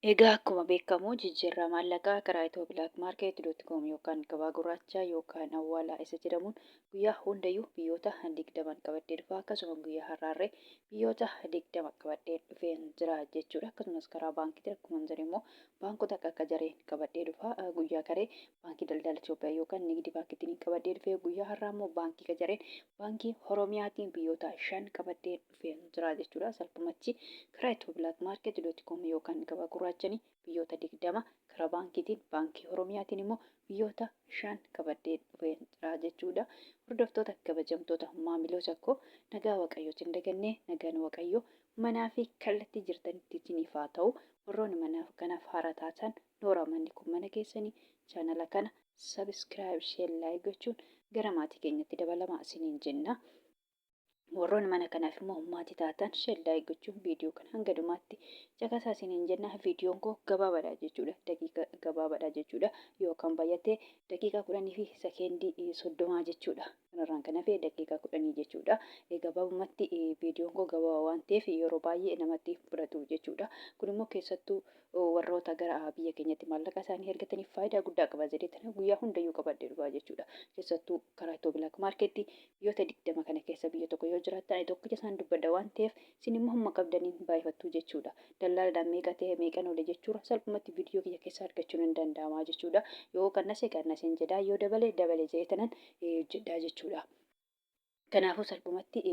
Egaa akkuma beekamu jijjiirraa maallaqaa karaa ethioblakmarket.com yookaan gabaa gurraacha yookaan awwaalaa isa jedhamuun guyyaa hundayyuu biyyoota 20 qabadhee dhufa. Akkasuma guyyaa har'aarree biyyoota 20 qabadhee dhufeen jira jechuudha. Akkasumas karaa baankiitiin akkuma jedhe immoo baankota akka akka jareen qabadhee dhufa. Guyyaa karee baankii daldala Itoophiyaa yookaan nigdi baankiitiin qabadhee dhufee, guyyaa har'aa immoo baankii qajareen baankii Oromiyaatiin biyyoota 5 qabadhee dhufeen jira jechuudha. Salphumatti karaa ethioblakmarket.com yookaan gabaa gurraachanii biyyoota 20, karaa baankiitiin baankii Oromiyaatiin immoo biyyoota 5 qabadhee dhufeen jira jechuudha. Hordoftoota kabajamtoota maamiloota koo, nagaa waaqayyootiin dagannee, nagaan waaqayyoo manaa fi kallattii jirtanitti isiniif haa ta'u. Warroonni manaaf kanaaf haaraa taatan, nooraa manni kun mana keessanii, chaanala kana subscribe, share, like gochuun gara maatii keenyatti dabalamaa isiniin jenna. Warroonni mana kanaaf immoo maatii taatan, share, like gochuun viidiyoo kana hanga dhumaatti caqasaa isiniin jenna. Viidiyoon koo gabaabaadha jechuudha. Daqiiqa gabaabaadha jechuudha. Yookaan baay'atee daqiiqaa 10 fi sekeendii 30 jechuudha. Kanarraan kan hafe daqiiqaa 10 jechuudha. Gabaabumatti viidiyoon koo gabaabaa waan ta'eef yeroo baay'ee namatti fudhatu jechuudha. Kun immoo keessattuu warroota gara biyya keenyatti maallaqa isaanii ergataniif faayidaa guddaa qaba jedhee tana guyyaa hundayyuu qabadhee dhufaa jechuudha. Keessattuu karaa Itiyoo Black Market biyyoota 20 kana keessa biyya tokko yoo jiraattan, ani tokkicha isaan dubbadha waan ta'eef, isin immoo hamma qabdaniin baay'ifattuu jechuudha. Dallaalaadhaan meeqa ta'e meeqan oole jechuudha, salphumatti viidiyoo kiyya keessaa argachuun hin danda'ama jechuudha. Yoo qannase qannaseen jedhaa, yoo dabale dabale jedhee tanan hojjedhaa jechuudha. Kanaafuu salphumatti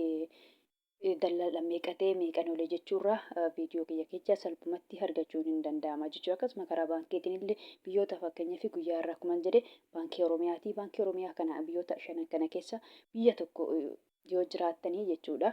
dallaalaadhaan meeqa ta'e meeqan oole jechuurraa viidiyoo kiyya keessa salphumatti argachuun hin danda'ama jechuudha. Akkasuma karaa baankiitiin illee biyyoota, fakkeenyaaf guyyaa irraa akkuma jedhe baankii Oromiyaati. Baankii Oromiyaa kana biyyoota shanan kana keessa biyya tokko yoo jiraattanii jechuudha.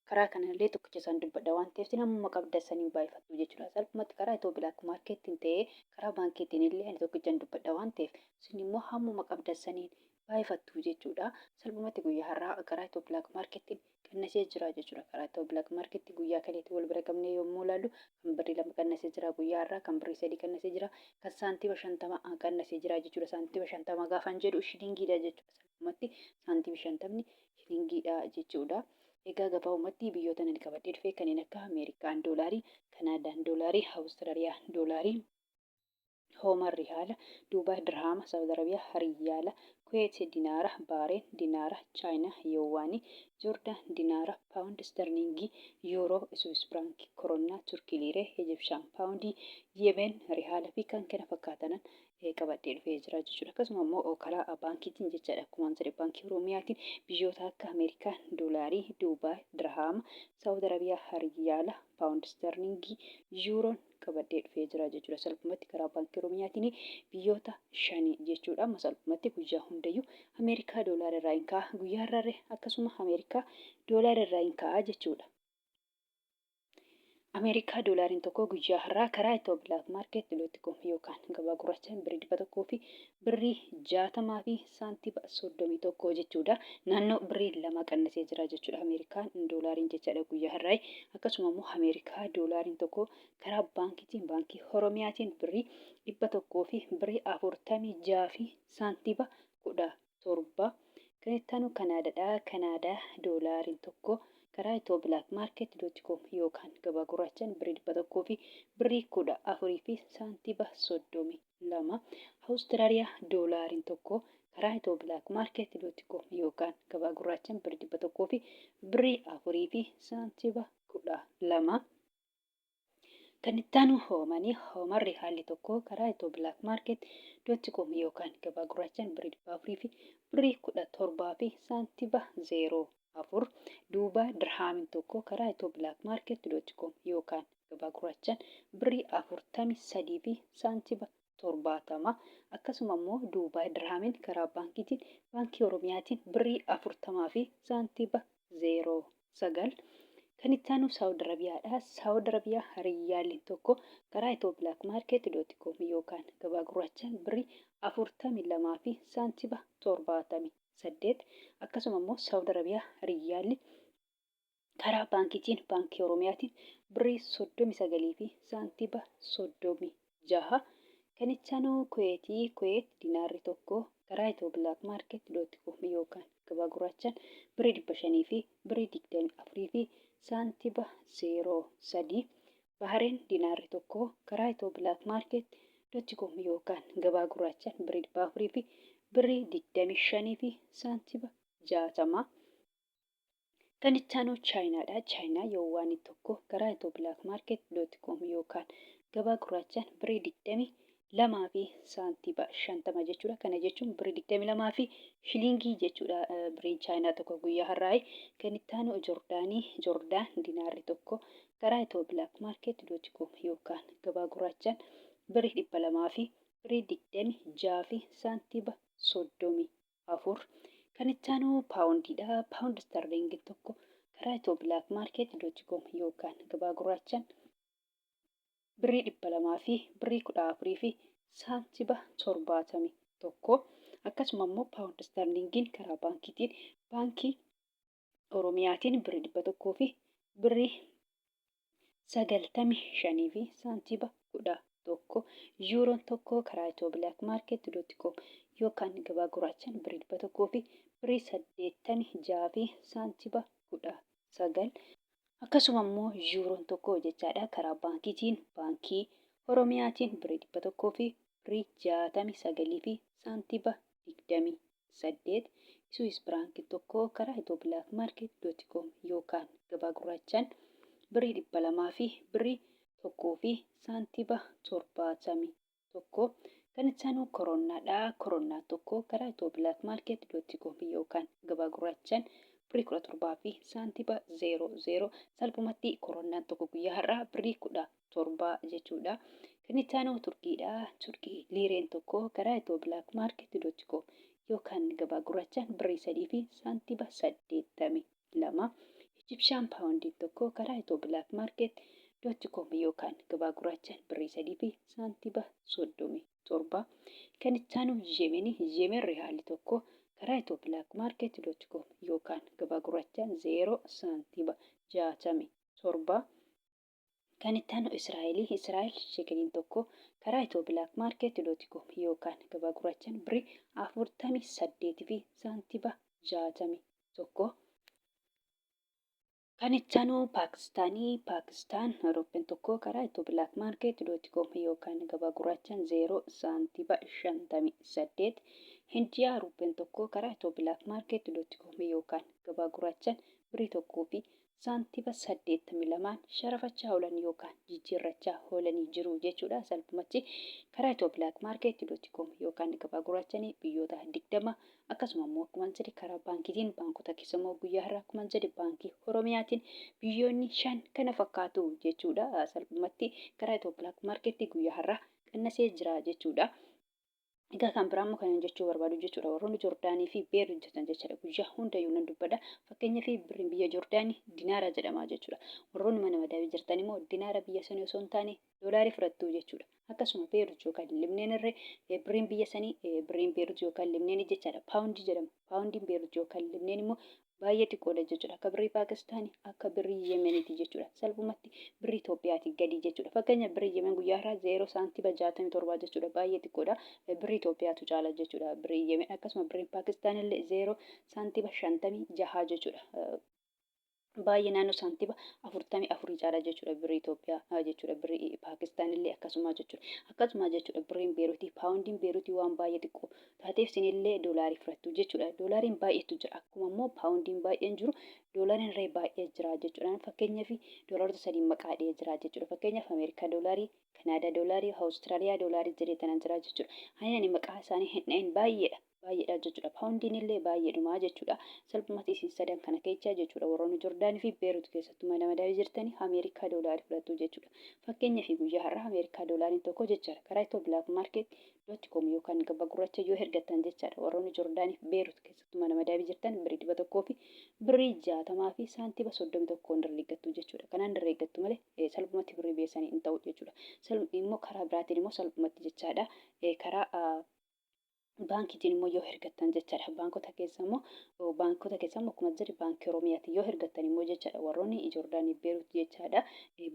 Karaa kanallee tokkicha isaan dubbadha waan ta'eef, isin ammuma qabdan saniin baay'ifattu jechuudha. Salphumatti karaa Itiyoo Black Marketiin ta'ee karaa baankiitiin illee ani tokkichan dubbadha waan ta'eef, isin immoo hammuma qabdan saniin baay'ifattu jechuudha. Salphumatti guyyaa har'aa karaa Itiyoo Black Marketiin qannasee jira jechuudha. Karaa Itiyoo Black Marketii guyyaa kaleetti wal bira qabnee yommuu ilaallu, kan birrii 2 qannasee jira guyyaa har'aa, kan birrii 3 qannasee jira, kan saantima 50 qannasee jira jechuudha. Saantima 50 gaafan jedhu shilingiidha jechuudha. Salphumatti saantima 50 shilingiidha jechuudha. Egaa gabaabumatti biyyoota ani qabadhee dhufe kanneen akka Ameerikaan doolaarii, Kanaadaan doolaarii, Awustiraaliyaa doolaarii, Hoomar rihaala, Duubaay dirhaama, Saawud Arabiyaa riyaala, Kuweet dinaara, Baareen dinaara, Chaayinaa yoowaanii, Joordaan dinaara, Paawundi isterliingii, Yuuroo, Iswiis firaankii, Koronnaa, Turkii liiree, Ijibshaan paawundii, Yemen rihaala fi kan kana fakkaatanan qabadhee dhufee jira jechuudha. Akkasuma immoo karaa baankiitiin jechaadha. Akkuma jedhe baankii Oromiyaatiin biyyoota akka Ameerikaa doolaarii, Duubaay dirhaama, Saawud Arabiyaa riyaala, Paawundi isterliingii, Yuuroon qabadhee dhufee jira jechuudha. Salphumatti karaa baankii Oromiyaatiin biyyoota shanii jechuudha. Amma salphumatti guyyaa hundayyuu Ameerikaa doolaara irraa hin ka'a. Guyyaa har'aarree akkasuma Ameerikaa doolaara irraa hin ka'a jechuudha. Ameerikaa doolaariin tokko guyyaa har'aa karaa Itiyoo Black Market dot com yookaan gabaa gurraachaan birrii 100 fi birrii 60 fi saantima 31 jechuudha. Naannoo birrii 2 qannasee jira jechuudha Ameerikaan doolaariin jechaadha guyyaa har'aa. Akkasuma immoo Ameerikaa doolaariin tokko karaa baankiitiin baankii Oromiyaatiin birrii 100 fi birrii 46 fi saantima 17. Kan itti aanu Kanaadaadha. Kanaadaa doolaariin tokko karaa Itiyoo Black Market dot com yookaan gabaa gurraachaan birrii 100 fi birrii 14 fi saantima 32. Awustiraaliyaa doolaariin tokko karaa Itiyoo Black Market dot com yookaan gabaa gurraachaan birrii 100 fi birrii 4 fi saantima 12. Kan itti aanu Hoomanii, Hoomarri haalli tokko karaa Itiyoo Black Market dot com yookaan gabaa gurraachaan birrii 400 fi birrii 17 fi saantima 04. Duubaa dirhaamiin tokko karaa Itiyoo Black Market dot com yookaan gabaa gurraachaan birrii 43 fi saantima 70. Akkasuma immoo Duubaay dirhaamiin karaa baankiitiin baankii Oromiyaatiin birrii 40 fi saantima 09. Kan itti aanu Saawud Arabiyaadha. Saawud Arabiyaa riyyaalliin tokko karaa Itiyoo Black Market dot com yookaan gabaa gurraachaan birrii 42 fi saantima 78. Akkasuma immoo Saawud Arabiyaa riyyaalli karaa baankiitiin baankii Oromiyaatiin birrii 39 fi saantima 36. Kan itti aanu Kuweetii. Kuweet dinaarri tokko karaa Itiyoo Black Market dot com yookaan gabaa gurraachaan birrii 500 fi birrii 24 fi saantiba 03. Bahareen dinaarri tokko karaa Itiyoo Black Market dot com yookaan gabaa gurraachaan birrii 400 fi birrii 25 fi saantiba 60. Kan itti aanu Chaayinaadha. Chaayinaa Yoowaanii tokko karaa Itiyoo Black Market dot com yookaan gabaa gurraachaan birrii 22 fi saantiba 50 jechuudha. Kana jechuun birrii 22 fi shilingii jechuudha. Birriin Chaayinaa tokko guyyaa har'aayi. Kan itti aanu Jordaanii. Jordaan dinaarri tokko karaa Itiyoo Black Market dot com yookaan gabaa gurraachaan birrii 200 fi birrii 26 fi saantiba 34. Kan itti aanu paawundiidha. Paawundi istarliingiin tokko karaa Itiyoo Black Market dot com yookaan gabaa gurraachaan birrii 200 fi birrii 14 fi saantiba 71. Akkasuma immoo paawundi istarliingiin karaa baankiitiin baankii Oromiyaatiin birrii 100 fi birrii 95 fi saantiba 11. Yuuroon tokko karaa Itiyoo Black Market dot com yookaan gabaa gurraachaan birrii 100 fi birrii 86 fi saantiba 19. Akkasuma immoo yuuroon tokko jechaadha karaa baankiitiin baankii Oromiyaatiin birrii 100 fi birrii 69 fi saantiba 28. Suwiis Firaankiin tokko karaa Itiyoo Black Market dot com yookaan gabaa gurraachaan birrii 200 fi birrii 1 fi saantiba 71. Kan itti aanu koronnaadha. Koronnaa tokko karaa Itiyoo Black Market dot com yookaan gabaa gurraachaan birrii 17 fi saantiba 00. Salphumatti koronnaan tokko guyyaa har'aa birrii 17 jechuudha. Kan itti aanu Turkiidha. Turkii liireen tokko karaa Itiyoo Black Market dot com yookaan gabaa gurraachaan birrii 3 fi saantiba 82. Ijibshaan paawundiin tokko karaa Itiyoo Black Market dot com yookaan gabaa gurraachaan birrii 3 fi saantiba 37. Kan itti aanu Yemenii. Yemen rihaalli tokko karaa Itiyoo Black Market dot com yookaan gabaa gurraachaan 0 saantiba 67. Kan itti aanu Israa'elii. Israa'el shekeliin tokko karaa Itiyoo Black Market dot com yookaan gabaa gurraachaan birrii 48 fi saantiba 61. Kan itti aanu Paakistaanii. Paakistaan ruuppiin tokko karaa Itiyoo Black Market dot com yookaan gabaa gurraachaan 0 saantiba 58. Hindiyaa ruuppiin tokko karaa Itiyoo Black Market dot com yookaan gabaa gurraachaan birrii 1 fi saantiba 82n sharafachaa oolan yookaan jijjiirrachaa oolanii jiru jechuudha. Salphumatti karaa Itiyoo Black Market dot com yookaan gabaa gurraachanii biyyoota 20 akkasuma immoo akkuma jedhe karaa baankiitiin baankota keessa immoo guyyaa har'aa akkuma jedhe baankii Oromiyaatiin biyyoonni 5 kana fakkaatu jechuudha. Salphumatti karaa Itiyoo Black Market guyyaa har'aa qannasee jira jechuudha. Egaa kan biraa immoo kanan jechuu barbaadu jechuudha warroonni Joordaanii fi Beerut jirtan jechaadha guyyaa hundayyuu nan dubbadha. Fakkeenyaaf birriin biyya Joordaanii dinaara jedhama jechuudha. Warroonni mana madaamii jirtan immoo dinaara biyya sanii osoo hin taane doolaarii fudhattu jechuudha. Akkasuma Beerut yookaan Libneen irree birriin biyya sanii birriin Beerut yookaan Libneen jechaadha paawundii jedhama. Paawundiin Beerut yookaan Libneen immoo baay'ee xiqqoodha jechuudha. Akka birrii Paakistaanii, akka birrii Yemeniiti jechuudha. Salphumatti birrii Itoophiyaatii gadi jechuudha. Fakkeenya birrii Yemen guyyaa har'aa 0 saantiba 67 jechuudha. Baay'ee xiqqoodha. Birrii Itoophiyaatu caala jechuudha. Birrii Yemen akkasuma birriin Paakistaan illee 0 saantiba 56 jechuudha. Baay'ee naannoo saantiba 44 caala jechuudha birrii Itoophiyaa jechuudha. Birrii Paakistaan illee akkasuma jechuudha. Akkasuma jechuudha birriin Beeruutii paawundiin Beeruutii waan baay'ee xiqqoo taateef isinillee doolaarii fudhattu jechuudha. Doolaariin baay'eetu jira. Akkuma immoo paawundiin baay'een jiru doolaariin irree baay'ee jira jechuudha. Fakkeenyaaf doolaarota sadii maqaa dhahee jira jechuudha. Fakkeenyaaf Ameerikaa doolaarii, Kanaadaa doolaarii, Awustiraaliyaa doolaarii jedhee tanan jira jechuudha. Ani ani maqaa isaanii hin dhahin baay'eedha. Baay'eedha jechuudha. Paawundiin illee baay'eedhuma jechuudha. Salphumatti isin sadan kana keessa jechuudha. Warroonni Jordaanii fi Beerut keessattuu mana madaamii jirtanii Ameerikaa doolaarii fudhattu jechuudha. Fakkeenyaaf guyyaa har'aa Ameerikaa doolaariin tokko jechaadha. Karaa Itiyoo Black Market dot com yookaan gabaa gurraacha yoo ergattan jechaadha. Warroonni Jordaanii fi Beerut keessattuu mana madaamii jirtan birrii 100 fi birrii 60 fi saantiba 31 herreeggattu jechuudha. Kanaan herreeggattu malee salphumatti birrii biyya sanii hin ta'u jechuudha. Immoo karaa biraatiin immoo salphumatti jechaadha. Karaa Baankiitiin immoo yoo ergattan jechaadha. Baankota keessa immoo, baankota keessa immoo akkuma jedhe Baankii Oromiyaatiin yoo ergattan immoo jechaadha, warroonni Joordaanii Beerut jechaadha,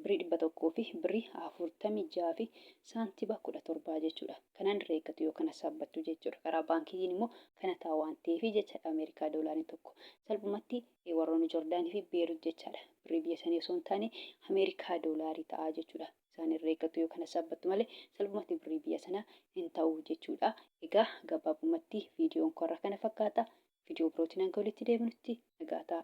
birrii 100 fi birrii 46 fi saantiba 17 jechuudha. Kanaan irra eeggatu yookaan saabbattu jechuudha. Karaa baankiitiin immoo kana ta'a waan ta'eef jechaadha, Ameerikaa doolaariin tokko salphumatti warroonni Joordaanii fi Beerut jechaadha. Birrii biyya sanii osoo hin taane Ameerikaa doolaarii ta'a jechuudha. Isaan irra eeggatu yookaan saabbattu malee salphumatti birrii biyya sanaa hin ta'u jechuudha. Egaa gabaabumatti viidiyoon koo har'a kana fakkaata. Viidiyoo birootiin hanga walitti deebinutti nagaa ta'a.